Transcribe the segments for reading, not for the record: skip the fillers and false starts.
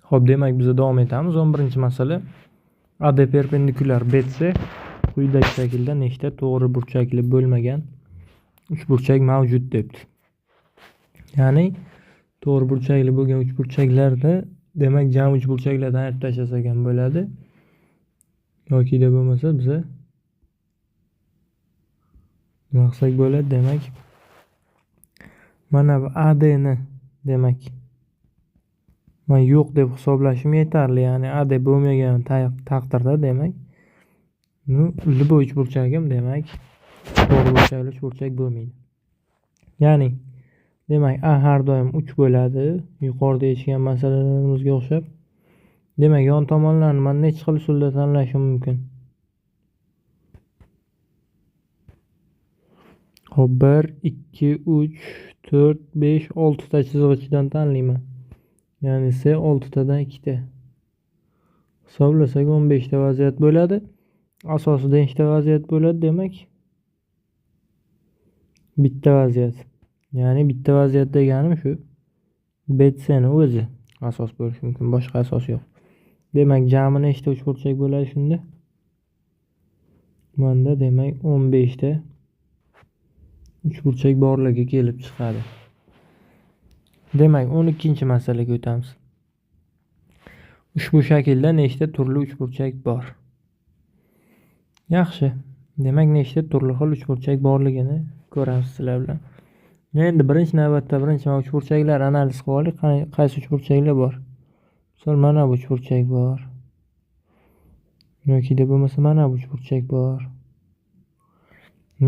Xo'p, demak biz davom etamiz. 11-masala. AD perpendikulyar BC quyidagi shaklda nechta to'g'ri burchakli bo'lmagan uchburchak mavjud debdi. Ya'ni to'g'ri burchakli bo'lgan uchburchaklarni demak jami uchburchaklardan ayirib tashlasak ham bo'ladi. Yoki de bo'lmasa biza nima qilsak bo'ladi? Demak mana bu AD ni demak men yo'q deb hisoblashim yetarli. Ya'ni AD bo'lmagan taqdirda demak любой uchburchagim demak to'g'ri burchakli uchburchak bo'lmaydi. Ya'ni demak A har doim 3 bo'ladi, yuqorida eshitgan masalalarimizga o'xshab. Demak yon tomonlarni men necha xil usulda tanlashim mumkin? Xo'p, 1, 2, 3, 4, 5, 6 ta chiziq ichidan tanlayman. Ya'ni S 6 tadan 2 ta. Hisoblasak 15 ta vaziyat bo'ladi. Asosida nechta vaziyat bo'ladi? Demak bitta vaziyat. Ya'ni bitta vaziyat deganim shu BC ni o'zi asos bo'lishi mumkin, boshqa asos yo'q. Demak jami nechta uchburchak bo'ladi shunda? Menda demak 15 ta uchburchak borligi kelib chiqadi. Demak 12-masalaga o'tamiz. Ushbu shaklda nechta turli uchburchak bor? Yaxshi. Demak nechta turli xil uchburchak borligini ko'ramiz sizlar bilan. Endi birinchi navbatda birinchi mana uchburchaklar analiz qilib olaylik. Qaysi uchburchaklar bor? Misol mana bu uchburchak bor. Yoki de bo'lmasa mana bu uchburchak bor.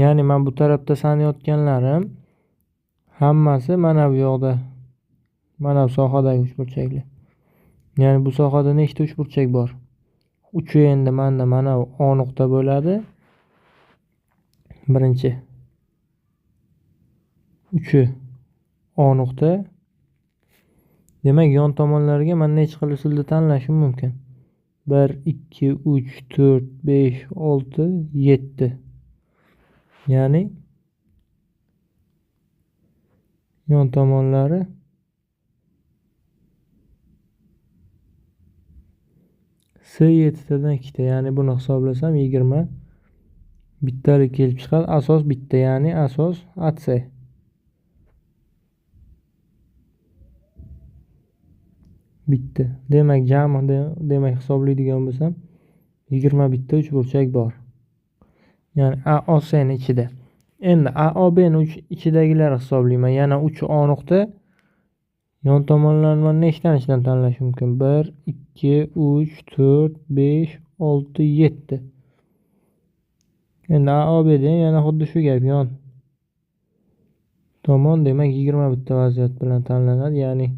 Ya'ni men bu tarafda sanayotganlarim hammasi mana bu yoqda, mana bu sohadagi uchburchaklar. Ya'ni bu sohada nechta uchburchak bor? 3 endi menda mana bu O nuqta bo'ladi. Birinchi 3 O nuqta. Demak yon tomonlarga men necha xil usulda tanlashim mumkin? 1, 2, 3, 4, 5, 6, 7. Ya'ni yon tomonlari S 7 tadan 2 ta. Ya'ni buni hisoblasam 20 bittalik kelib chiqadi. Asos bitta, ya'ni asos AC. Bitta. Demak jami demak hisoblaydigan bo'lsam 20 bitta uchburchak bor. Ya'ni AOC ni ichida. Endi AOB ni ichidagilar hisoblayman. Yana 3 O nuqta. Yon tomonlarni men nechtadan ichidan tanlash mumkin? 1, 2, 3, 4, 5, 6, 7. Endi AOB da yana xuddi shu gap. Yon tomon demak 20 bitta vaziyat bilan tanlanadi. Ya'ni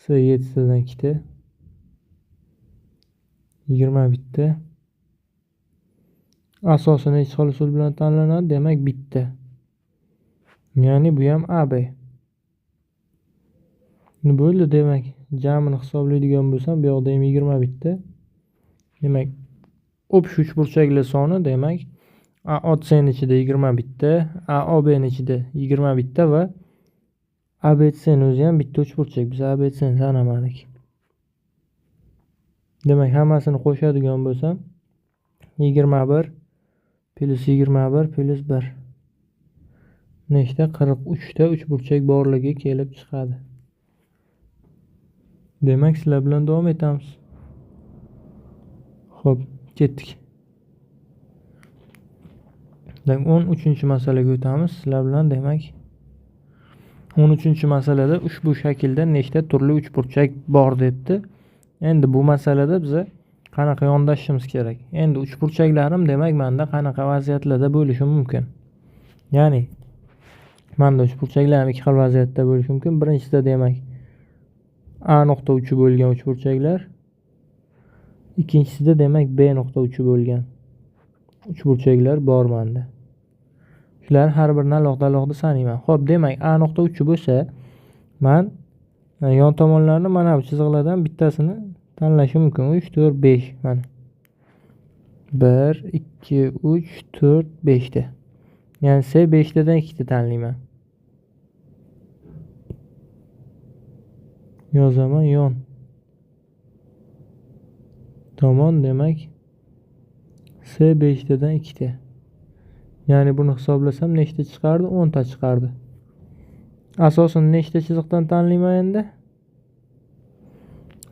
S 7 tadan 2 ta. 20 bitta. Asosi necha xil usul bilan tanlanadi? Demak bitta. Ya'ni bu ham AB. Bo'ldi, demak jamini hisoblaydigan bo'lsam bu yoqda ham 20 bitta. Demak общий uchburchaklar soni demak AOC ning ichida 20 bitta, AOB ning ichida 20 bitta va ABC ning o'zi ham bitta uchburchak. Biz ABC ni sanamadik. Demak hammasini qo'shadigan bo'lsam 21 plus 21 plus 1 nechta? 43 ta uchburchak borligi kelib chiqadi. Demak sizlar bilan davom etamiz. Xo'p, ketdik. Demak 13-masalaga o'tamiz sizlar bilan. Demak 13-masalada ushbu shaklda nechta turli uchburchak bor debdi. Endi bu masalada biza qanaqa yondashishimiz kerak? Endi uchburchaklarim demak menda qanaqa vaziyatlarda bo'lishi mumkin? Ya'ni menda uchburchaklarim ikki xil vaziyatda bo'lishi mumkin. Birinchisida demak A nuqta uchi bo'lgan uchburchaklar, ikkinchisida demak B nuqta uchi bo'lgan uchburchaklar bor menda. Shular har birini alohida-alohida sanayman. Xo'p, demak A nuqta uchi bo'lsa, men yon tomonlarni mana bu chiziqlardan bittasini tanlashim mumkin. 3, 4, 5 mana. 1, 2, 3, 4, 5 ta. Ya'ni S 5 tadan 2 ta tanlayman. Yozaman yon. tomon demak S 5 tadan 2 ta. Ya'ni buni hisoblasam nechta chiqardi? 10 ta chiqardi. Asosini nechta chiziqdan tanlayman endi?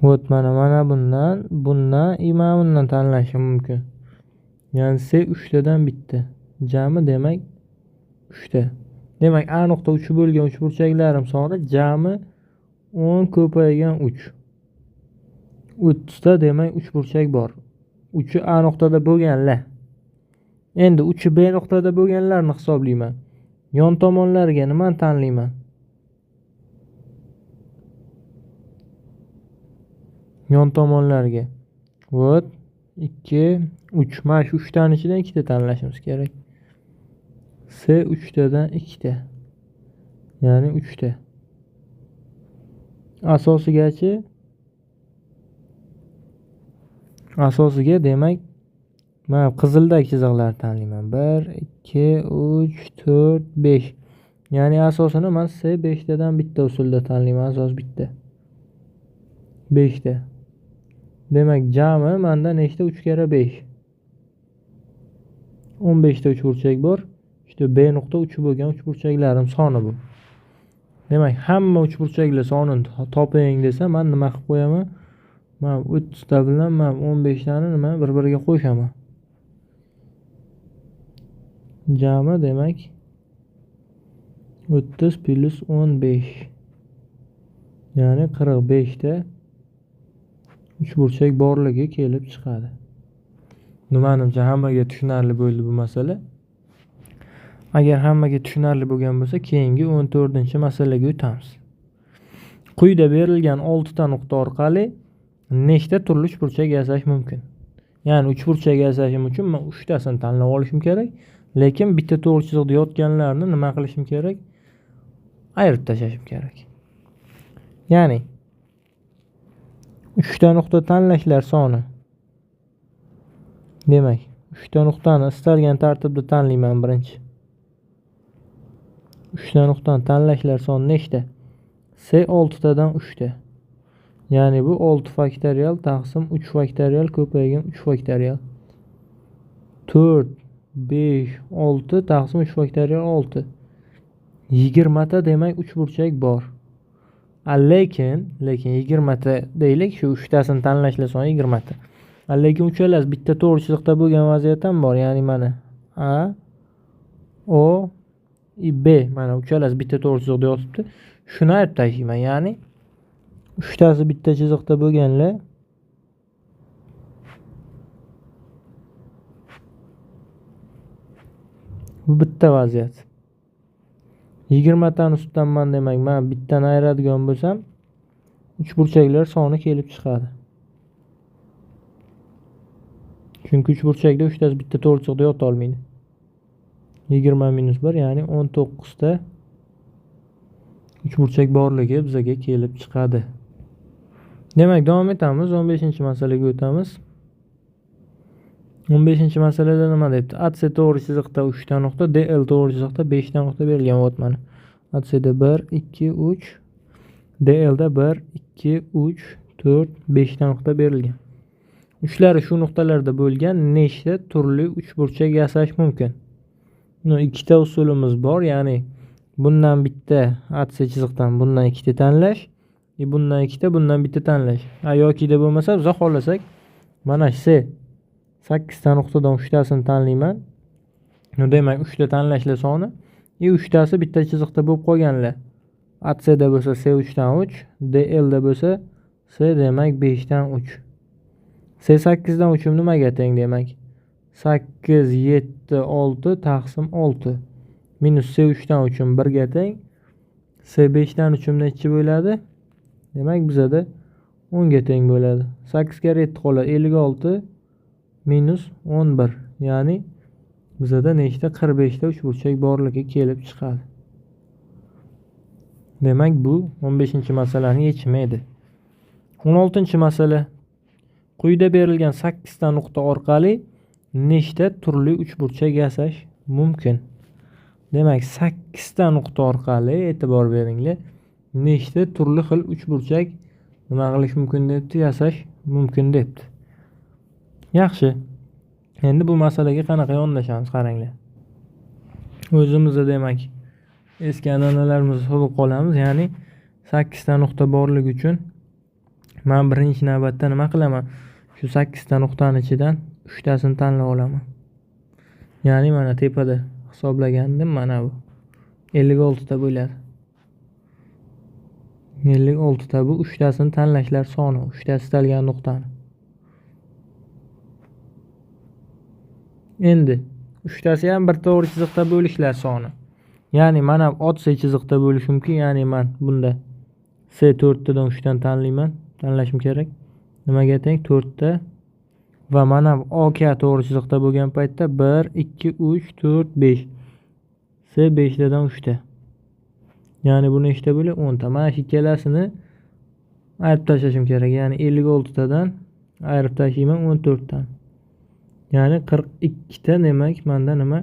Вот mana bundan, bundan, mana bundan tanlashim mumkin. Ya'ni S 3 tadan bitta. Jami demak 3 ta. Demak A nuqta 3 bo'lgan uchburchaklarim soni jami 10 ko'paygan 3. 30 ta demak uchburchak bor. 3 A nuqtada bo'lganlar. Endi 3 B nuqtada bo'lganlarni hisoblayman. Yon tomonlariga nimani tanlayman? Yon tomonlarga. Вот 2 3. Mana shu 3 tani ichidan 2 ta tanlashimiz kerak. S 3 tadan 2 ta. Ya'ni 3 ta. Asosigachi? Asosiga demak mana qizildagi chiziqlarni tanlayman. 1 2 3 4 5. Ya'ni asosini men S 5 tadan bitta usulda tanlayman. Asos bitta. 5 ta. Demak jami menda nechta? 3 karra 5. 15 ta uchburchak bor. İşte B nuqta 3 bo'lgan uchburchaklarim soni bu. Demak hamma uchburchaklar sonini toping desa, men nima qilib qo'yaman? Men 30 ta bilan men 15 tani nima bir-biriga qo'shaman. Jami demak 30 plus 15. Ya'ni 45 ta uchburchak borligi kelib chiqadi. Manimcha hammaga tushunarli bo'ldi bu masala. Agar hammaga tushunarli bo'lgan bo'lsa, keyingi 14-masalaga o'tamiz. Quyida berilgan 6 ta nuqta orqali nechta turli uchburchak yasash mumkin? Ya'ni uchburchak yasashim uchun men 3 tasini tanlab olishim kerak, lekin bitta to'g'ri chiziqda yotganlarni nima qilishim kerak? Ayirib tashlashim kerak. Ya'ni 3 ta nuqta tanlashlar soni. Demak, 3 ta nuqtani istalgan tartibda tanlayman birinchi. 3 ta nuqtani tanlashlar soni nechta? S 6 tadan 3 ta. Ya'ni bu 6 faktorial taqsim 3 faktorial ko'paygan 3 faktorial. 4 5 6 taqsim 3 faktorial 6. 20 ta demak uchburchak bor. Lekin 20 ta deylik, shu 3 tasini tanlashlar soni 20 ta. Lekin uchalasi bitta to'g'ri chiziqda bo'lgan vaziyat ham bor. Ya'ni mana A, O, I, B mana uchalasi bitta to'g'ri chiziqda yotibdi. Shuni ayirib tashlayman. Ya'ni 3 tasi bitta chiziqda bo'lganlar bu bitta vaziyat. 20 tani ustidan men demak, men bittani ayiradigan bo'lsam, uchburchaklar soni kelib chiqadi. Chunki uchburchakda 3 tasi bitta to'g'ri chiziqda yota olmaydi. 20 minus 1, ya'ni 19 ta uchburchak borligi bizga kelib chiqadi. Demak, davom etamiz. 15-masalaga o'tamiz. 15-masalada nima debdi? AC to'g'ri chiziqda 3 ta nuqta, DL to'g'ri chiziqda 5 ta nuqta berilgan. Вот mana. ACda 1 2 3, DLda 1 2 3 4 5 ta nuqta berilgan. Uchlari shu nuqtalarda bo'lgan nechta turli uchburchak yasash mumkin? Buni ikkita usulimiz bor, ya'ni bundan bitta AC chiziqdan bundan ikkita tanlash, bundan ikkita, bundan bitta tanlash. Yoki da bo'lmasa biz xohlasak mana shu 8 ta nuqtadan 3 tasini tanlayman. Demak 3 ta tanlashlar soni 3 tasi bitta chiziqda bo'lib qolganlar. ACda bo'lsa S 3 dan 3, DLda bo'lsa S demak 5 dan 3. S 8 dan 3 nimaga teng demak? 8 7 6 taqsim 6 minus S 3 dan 3 1 ga teng. S 5 dan 3 nechi bo'ladi? Demak bizada 10 ga teng bo'ladi. 8 karra 7 qoladi 56 minus 11, ya'ni bizada nechta? 45 ta uchburchak borligi kelib chiqadi. Demak bu 15-masalaning yechimi edi. 16-masala. Quyida berilgan 8 ta nuqta orqali nechta turli uchburchak yasash mumkin? Demak 8 ta nuqta orqali, e'tibor beringlar, nechta turli xil uchburchak nima qilish mumkin debdi? Yasash mumkin debdi. Yaxshi. Endi bu masalaga qanaqa yondashamiz qaranglar. O'zimizda demak eski an'analarimizni solib qolamiz, ya'ni 8 ta nuqta borligi uchun men birinchi navbatda nima qilaman? Shu 8 ta nuqtani ichidan 3 tasini tanlab olaman. Ya'ni mana tepada hisoblagandim, mana bu 56 ta bo'ladi. 56 ta bu 3 tasini tanlashlar soni, 3 ta istalgan nuqtani. Endi 3 tasi ham bir to'g'ri chiziqda bo'lishlar soni. Ya'ni mana bu C chiziqda bo'lishi mumkin, ya'ni men bunda C 4 tadan 3 dan tanlayman, tanlashim kerak. Nimaga teng? 4 ta. Va mana bu OK to'g'ri chiziqda bo'lgan paytda 1 2 3 4 5. C 5 tadan 3 ta. Ya'ni buni nechta bo'ladi? 10 ta. Mana shu ikkalasini ayirib tashlashim kerak. Ya'ni 56 tadan ayirib tashlayman 14 tan. Ya'ni 42 ta demak menda nima?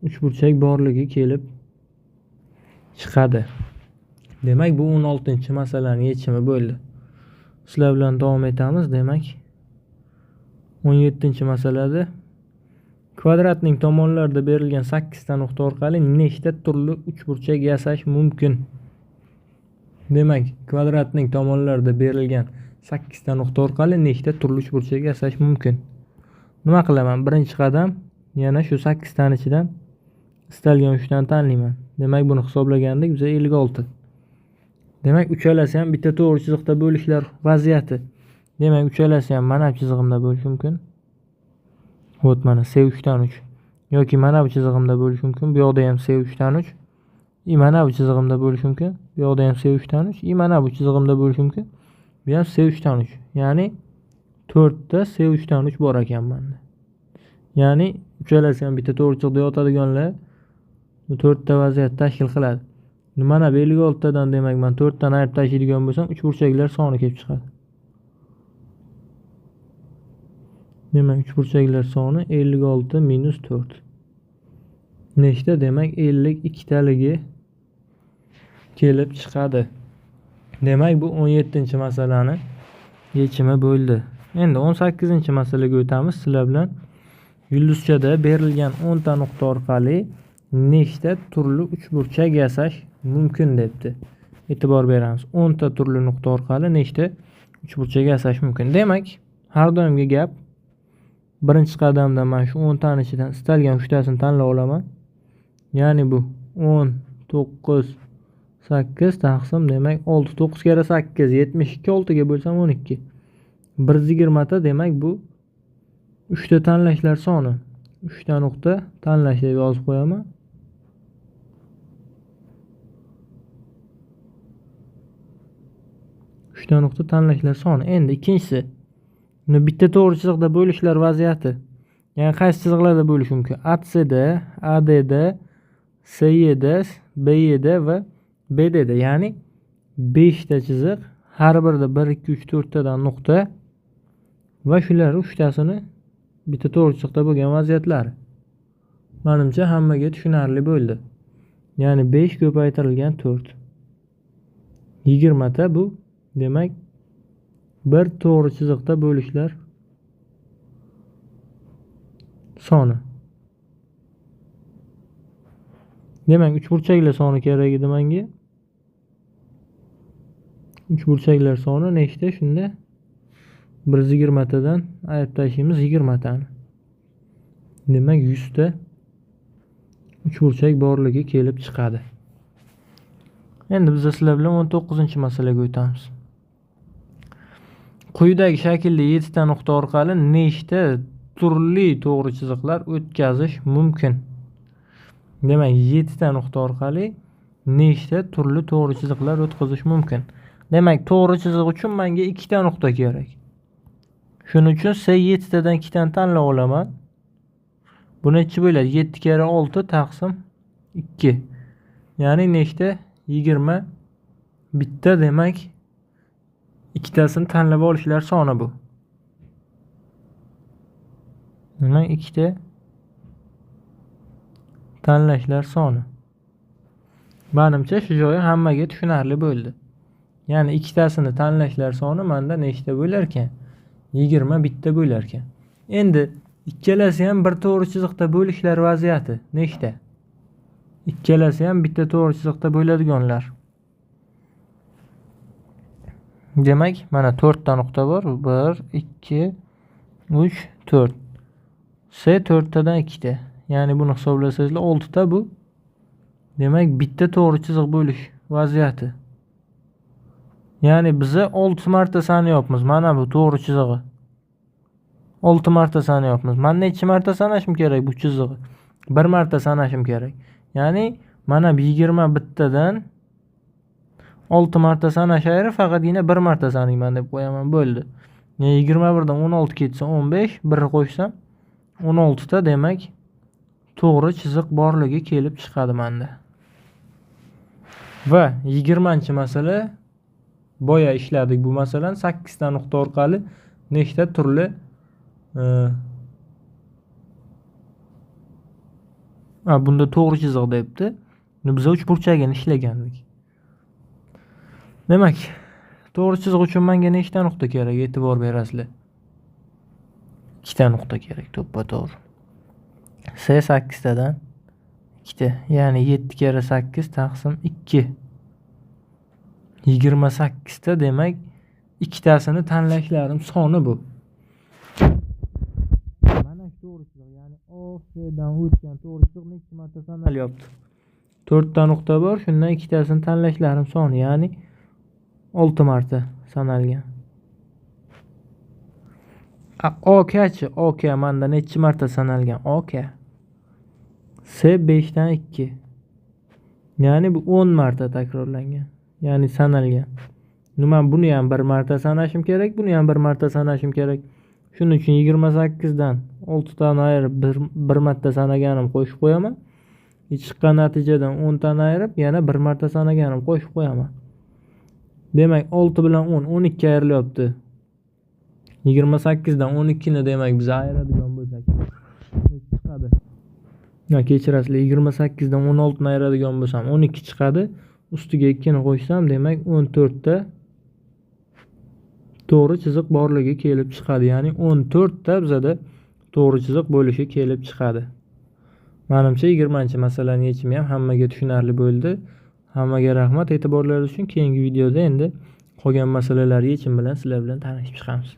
Uchburchak borligi kelib chiqadi. Demak, bu 16-masalaning yechimi bo'ldi. Sizlar bilan davom etamiz. Demak, 17-masalada kvadratning tomonlarida berilgan 8 ta nuqta orqali nechta turli uchburchak yasash mumkin? Demak, kvadratning tomonlarida berilgan 8 ta nuqta orqali nechta turli uchburchak yasash mumkin? Nima qilaman? Birinchi qadam yana shu 8 tani ichidan istalgan 3 tani tanlayman. Demak, buni hisoblagandik biz 56. Demak, uchalasi ham bitta to'g'ri chiziqda bo'lishlar vaziyati. Demak, uchalasi ham mana bu chizig'imda bo'lishi mumkin. Вот mana C3 dan 3 yoki mana bu chizig'imda bo'lishi mumkin. Bu yoqda ham C3 dan 3. I mana bu chizig'imda bo'lishi mumkin. Bu yoqda ham C3 dan 3. I mana bu chizig'imda bo'lishi mumkin. Bu ham C3 dan 3. Ya'ni 4 ta C3 dan 3 bor ekan menda. Ya'ni uchalasi ham bitta to'g'ri chiziqda yotadiganlar bu 4 ta vaziyat tashkil qiladi. Mana bu 56 tadan demak men 4 dan ayirib tashlaydigan bo'lsam, uchburchaklar soni kelib chiqadi. Demak, uchburchaklar soni 56 minus 4. Nechta? Demak, 52 taligi kelib chiqadi. Demak, bu 17-masalani yechimi bo'ldi. Endi 18-masalaga o'tamiz sizlar bilan. Yulduzchada berilgan 10 ta nuqta orqali nechta turli uchburchak yasash mumkin debdi. E'tibor beramiz. 10 ta turli nuqta orqali nechta uchburchak yasash mumkin? Demak, har doimgi gap, birinchi qadamda men shu 10 tani ichidan istalgan 3 tasini tanlab olaman. Ya'ni bu 10, 9, 8 taqsim demak 6, 9 kere 8 72, 6 ga bo'lsam 12. 120 ta, demak bu 3 ta tanlashlar soni. 3 ta nuqta tanlash deb yozib qo'yaman. Uchta nuqta tanlashlar soni. Endi ikkinchisi, buni bitta to'g'ri chiziqda bo'lishlar vaziyati. Ya'ni qaysi chiziqlarda bo'lishi mumkin? ACD, ADD, CED, BED va BDD. Ya'ni 5 ta chiziq, har birida 1 2 3 4 tadan nuqta va shular uchtasini bitta to'g'ri chiziqda bo'lgan vaziyatlari. Menimcha hammaga tushunarli bo'ldi. Ya'ni 5 ko'paytirilgan 4. 20 ta bu demak bir to'g'ri chiziqda bo'lishlar soni. Demak, uchburchaklar soni kerak edi menga. Uchburchaklar soni nechta? Shunda 120 tadan ayirib tashlaymiz 20 tani. Demak, 100 ta uchburchak borligi kelib chiqadi. Endi biz sizlar bilan 19-masalaga o'tamiz. Quyidagi shaklda 7 ta nuqta orqali nechta turli to'g'ri chiziqlar o'tkazish mumkin? Demak, 7 ta nuqta orqali nechta turli to'g'ri chiziqlar o'tkazish mumkin? Demak, to'g'ri chiziq uchun menga 2 ta nuqta kerak. Shuning uchun C7 tadan 2 tani tanlab olaman. Bu necha bo'ladi? 7 kere 6 taqsim 2. Ya'ni nechta? 21 bitta. Demak, ikkitasini tanlab olishlar soni bu. Demak, ikkita tanlashlar soni. Menimcha shu joyi hammaga tushunarli bo'ldi. Ya'ni ikkitasini tanlashlar soni menda nechta bo'lar ekan? 21 bitta bo'lar ekan. Endi ikkalasi ham bir to'g'ri chiziqda bo'lishlar vaziyati nechta? Ikkalasi ham bitta to'g'ri chiziqda bo'ladiganlar. Demak, mana 4 ta nuqta bor. 1, 2, 3, 4. S 4 tadan 2 ta. Ya'ni buni hisoblasangizlar 6 ta bu. Demak, bitta to'g'ri chiziq bo'lish vaziyati. Ya'ni biza 6 marta sanayapmiz. Mana bu to'g'ri chizig'i. 6 marta sanayapmiz. Men necha marta sanashim kerak bu chizig'i? 1 marta sanashim kerak. Ya'ni mana bu 21 tadan 6 marta sanash ayri, faqatgina 1 marta sanayman deb qo'yaman, bo'ldi. 21 dan 16 ketsa 15, 1 qo'shsam 16 ta, demak to'g'ri chiziq borligi kelib chiqadi menda. Va 20-masala, boya ishladik bu masalani 8 ta nuqta orqali nechta turli bunda to'g'ri chiziq debdi. Biz uchburchagini ishlagandik. Demak, to'g'ri chiziq uchun menga nechta nuqta kerak? E'tibor berasizlar. 2 ta nuqta kerak, to'ppa-to'g'ri. S 8 tadan 2 ta, ya'ni 7 kere 8 taqsim 2. 28 ta, demak ikkitasini tanlashlarim soni bu. Mana shu to'g'ri chiziq, ya'ni O F dan o'tgan to'g'ri chiziq necha marta sanalyapti? 4 ta nuqta bor, shundan ikkitasini tanlashlarim soni, ya'ni 6 marta sanalgan. OK-chi, OK menda necha marta sanalgan? OK. S 5 dan 2. Ya'ni bu 10 marta takrorlangan. Ya'ni sanalgan. Men buni ham 1 marta sanashim kerak, buni ham 1 marta sanashim kerak. Shuning uchun 28 dan 6 tani ayirib bir marta sanaganim qo'shib qo'yaman. Chiqqan natijadan 10 tani ayirib yana 1 marta sanaganim qo'shib qo'yaman. Demak 6 bilan 10 12 ayrilyapti. 28 dan 12 ni demak biz ayiradigan bo'lsak chiqadi. Ya kechirasizlar, 28 dan 16 ni ayiradigan bo'lsam 12 chiqadi. Ustiga 2 ni qo'shsam demak 14 ta to'g'ri chiziq borligi kelib chiqadi. Ya'ni 14 ta bizada to'g'ri chiziq bo'lishi kelib chiqadi. Menimcha 20-masalaning yechimi ham hammaga tushunarli bo'ldi. Hammaga rahmat e'tiborlaringiz uchun. Keyingi videoda endi qolgan masalalar yechim bilan sizlar bilan tanishib chiqamiz.